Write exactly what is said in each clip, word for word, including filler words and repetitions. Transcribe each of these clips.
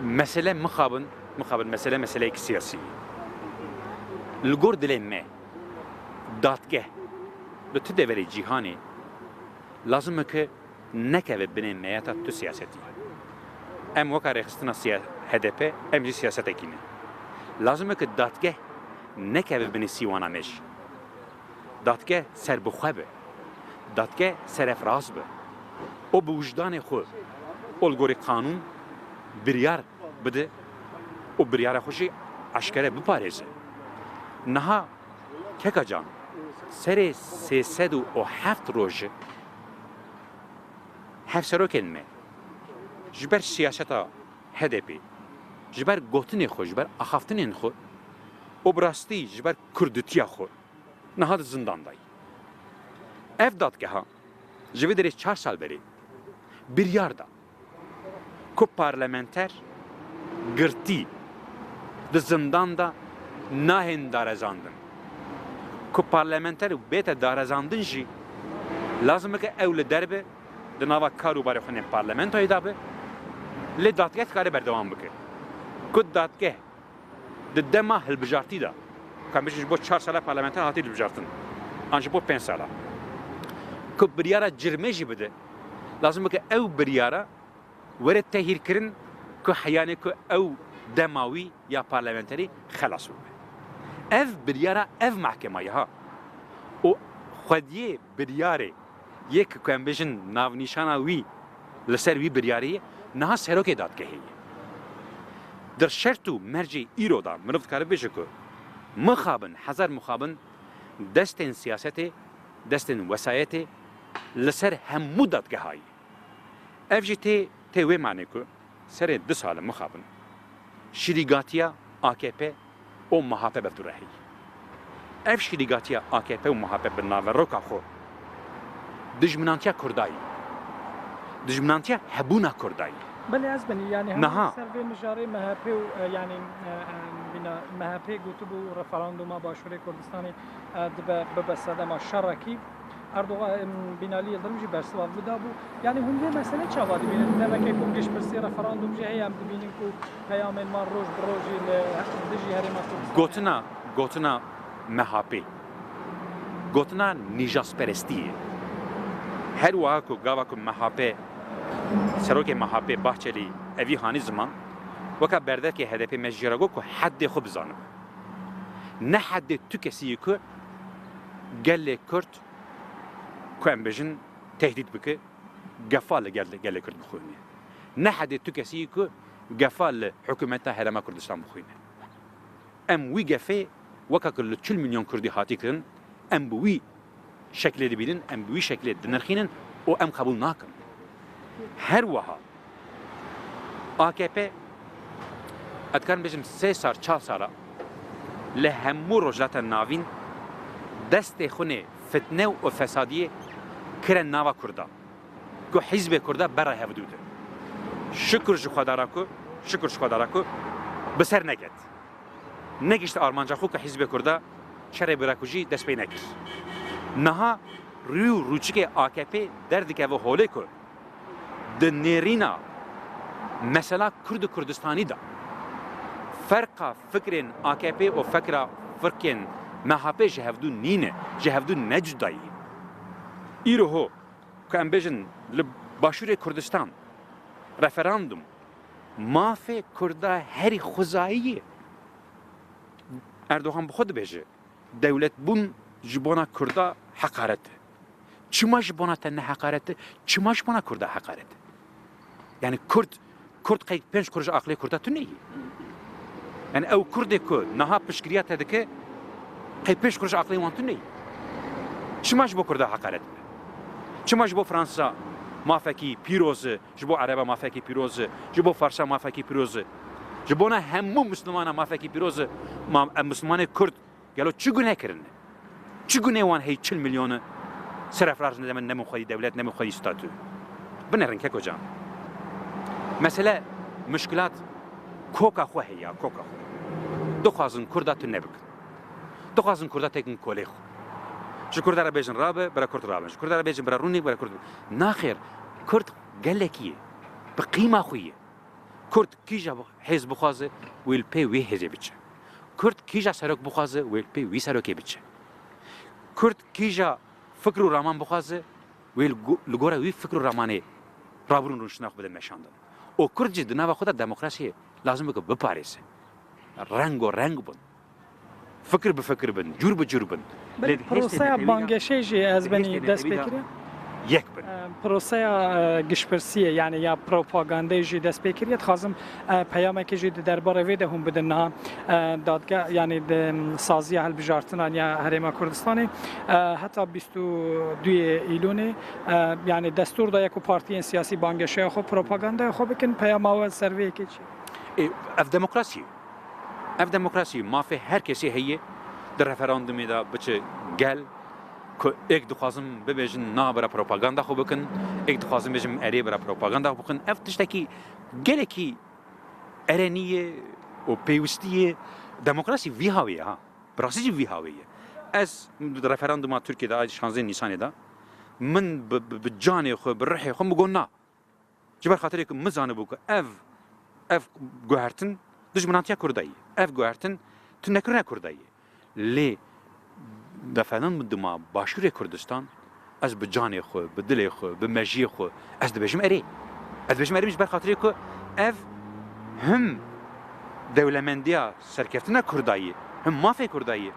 Mesele mixabin, mixabin mesele, meseleyek siyasî ye. Li gor dilê me, dadgeh li tu deverê cîhanê lazim e ku nekeve binê meyeta tu siyasetî. Em weka rêxistina siya-, H D P, em jî siyasetekî ne. Lazim e ku dadgeh nekeve binê sîwana me jî. Dadgeh serbixwe be. Dadgeh serefraz be. Û bi wijdanê xwe û li gorî qanûn biryar bide û biryara xwe jî eşkere biparêze. Niha keka can, serê sê sed û heft roj hevserokên me ji ber siyaseta H D P, ji ber gotinê xwe, ji ber axaftinên xwe û bi rastî ji ber kurditiya xwe niha di zindan de ye. Ev dadgeha ji vê derê çar sal berê biryar da ku parlamenter girtî di zindan de nahên darezandin. Ku parlamenter bête darezandin jî lazim e ku ew li derbe di nava kar û barê xwe yên parlamentoyê de be, lê dadgeh dikare berdewam bike. Ku dadgeh di dema hilbijartî de, ka em bêjin ji bo çar sala parlamenter hatî hilbijartin, an ji bo pênc sala, ku biryara cirmê jî bide, lazim e ku ew biryara were tehîrkirin ku heyanê ku ew dema wî ya parlamenterî xelas bibe. Ev biryara ev mehkema ye ha. Û xwediyê biryarê yê ku, ku em bêjin navnîşana wî li ser wî biryarê ye, niha serokê dadgehê ye. Di şert û mercê îro de mirov dikare bêje ku mixabin, hezar mixabin destên siyasetê, destên wesayetê li ser hemû dadgeha ye. Ev jî tê, tê wê manê ku serê du sal e mixabin şirîgatiya A K P û M H P bevdûrehî. Ev şirîgatiya A K P û M H P bi naveroka xwe dijminantiya Kurda ye. Dijminantiya hebûna Kurda ye. Belê ez binî, yanî hemû Niha ser vê mijarê M H P û, e, yanî, e, e, bîna M H P gotibû referanduma Başûrê Kurdistanê, e, dibe, bibe sedema şerekî. Erdogan, em, Binali Yildirim jî bersiva vê dabû. Yanî hûn vê meselê çawa dibînin? Demeke ku giştpirsî referandum jî heye, em dibînin ku peyamên wan roj bi rojî li dijî Herêma Kurdistanê. Gotina, gotina M H P, gotina nîjasperestî ye. Her wiha ku gava ku M H P, serokê M H P Bahçelî evî hanî ziman, weka berdevkê H D P me jê re got ku heddê xwe bizanibe. Ne heddê tu kesî ye ku gelê Kurd, ku em bêjin, tehdît bike, gefa li gel-, gelê Kurd bixwîne. Ne hedê tu kesî ku gefa li hikûmeta Herêma Kurdistan bixwîne. Em wî gefê, weka ku li çil milyon Kurdî hatî kirin, em bi wî şeklê dibînin, em bi wî şeklê dinirxînin û em qebûl nakin. Her wiha A K P, ez dikarim bêjim sê sal, çar sala li hemû Rojhilata Navîn destê xwe nê fitne û fesadiyê kire nava Kurda, ku Hîzbê Kurda bera hevdû de. Şikir ji Xwedara ku, şikir ji Xwedara ku bi ser neket. Negişt armanca xwe ku Hîzbê Kurda şerê birakujî dest pê nekir. Niha rû û rûçikê A K P derdikeve holê ku di nêrîna mesela Kurd û Kurdistanî de ferqa fikrên A K P û fekra firkên M H P ji hevdû nîne, ji hevdû ne cuda yî. Îro ho, ku em bêjin li Başûrê Kurdistan referandum mafê Kurda herî xwezayî ye. Erdogan bi xwe dibêje, dewletbûn ji bona Kurda heqaret e. Çima ji bona te ne heqaret e? Çima ji bona Kurda heqaret e? Yani Kurd, Kurd qey pênc kuruş aqlê Kurda tune ye? Yani ew Kurdê ku niha piştgiriya te dike, qey pênc kuruş aqlê wan tune ye? Çima ji bo Kurda heqaret be? Çima ji bo Fransa mafekî pîroz e, ji bo Ereba mafekî pîroz e, ji bo Farsa mafekî pîroz e? Ji bona hemû Mislimana mafekî pîroz e. Ma em Mislimanê Kurd gelo çi gune kirine? Çi gune wan hey çil milyonu serefraz ne demen, nemin xwedî dewlet, nemin xwedî statû? Binerin keko can. Mesele, muşkilat koka xwe heye ya, koka xwe. Dixwazin Kurda tune bikin. Dixwazin Kurda tekin kolê xwe. Ji Kurda re bêjin rabe, bira Kurd rabin. Ji Kurda re bêjin bira rûnê, bira Kurd. Naxêr, Kurd gelekî ye. Bi qîma xwe ye. Kurd kîja hêz bixwaze, wê li pê wê hêzê biçe. Kurd kîja serok bixwaze, wê li pê wî serokê biçe. Kurd kîja fikr û raman bixwaze, wê li go-, li gora wî fikr û ramanê rabûn û rûniştina xwe bide meşandin. Û Kurd jî di nava xwe de demokrasiyê lazim e ku biparêze. Rengo reng bûn. Fikir bi fikir bin, cûr bi cûr bin. Belê, lê di hêstê proseya netewî de, bangêşê jî ez di benî hêstê dest netewî pê de kiriye. Yek bin. E, proseya, e, gişpirsiyê, yani ya propagandayê jî dest pê kiriye. Dixwazim, e, peyamekê jî di derbarê vê de hûn bidin niha. E, dadge, yani di, m, saziya hilbijartinan ya Herêma Kurdistanê, e, heta bîst û duyê Îlonê, e, yani destûr daye ku partiyên siyasî bangêşeya xwe, propagandaya xwe bikin. Peyama we ser vê yekê çi? E, ev demokrasî. Ev demokrasî, mafê her kesê heye di referandumê de biçe gel, ku êk dixwazim bibêjin na bira propaganda xwe bikin, êk dixwazim bêjim erê bira propaganda xwe bikin. Ev tiştekî gelekî erenî ye û pêwistî ye. Demokrasî vî hawê ye ha. Bi rastî jî vî hawê ye. Ez di referanduma Tirkiyê de a şanzdeh Nîsanê de min bi, bi, bi canê xwe, bi rihê xwe min got na. Ji ber xatirê ku min zanibû ku ev, ev guhertin dijminantiya Kurda ye. Ev guhertin tunekirina Kurda ye. Lê referanduma Başûrê Kurdistan, ez bi canê xwe, bi dilê xwe, bi mejiyê xwe, ez dibêjim erê. Ez dibêjim erê ji ber xatirê ku ev him dewlemendiya serkeftina Kurda ye, him mafê Kurda ye,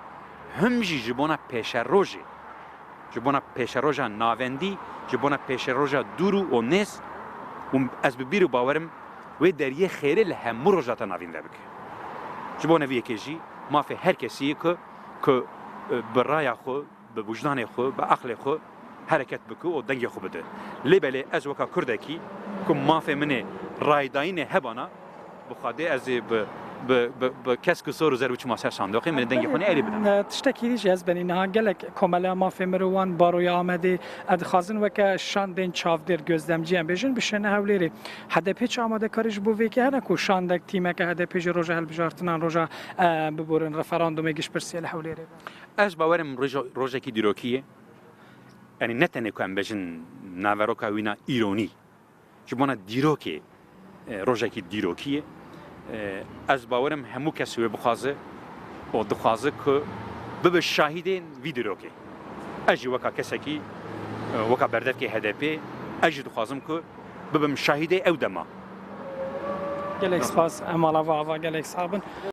him jî ji bona pêşerojê. Ji bona pêşeroja navendî, ji bona pêşeroja dûr û nêz û ez bi bîr û bawerim wê deriyê xêrê li hemû Rojhilata Navîn ve bike. Ji bona vê yekê jî mafê her kesî ye ku, ku, e, bi raya xwe, bi wijdanê xwe, bi aqlê xwe hereket bike û dengê xwe bide. Lê belê ez weka Kurdekî ku mafê min ê raydayînê hebana, bi Xwedê ez ê bi, bi, bi, bi kesk û sor û zer biçûma ser sandoqê, min ê dengê xwe neyê lê bidim. E, tiştekî dî jî ez benî niha gelek Komeleya Mafê Mirovan, Baroya Amedê, e, dixwazin weke şandên çavdêr, gözlemcî em bêjin, bişêne Hewlêrê. H D P çi amadekarî ji bo vê yekê hene ku şandek, tîmeke H D P jî roja hilbijartinan, roja, e, biborin referandumê giştpirsiyê li Hewlêrê be? Ez bawerim roja-, rojekî dîrokî ye. Yanî ne tenê ku em bêjin naveroka wîna îronî. Ji bona dîrokê, e, rojekî dîrokî ye. E, ez bawerim hemû kes wê bixwaze û dixwaze ku bibe şahidên vî dîrokê. Ez jî weka kesekî, e, weka berdevkê H D P, ez jî dixwazim ku bibim şahidê ew dema. Gelek spas, Emala Vava, gelek sax bin.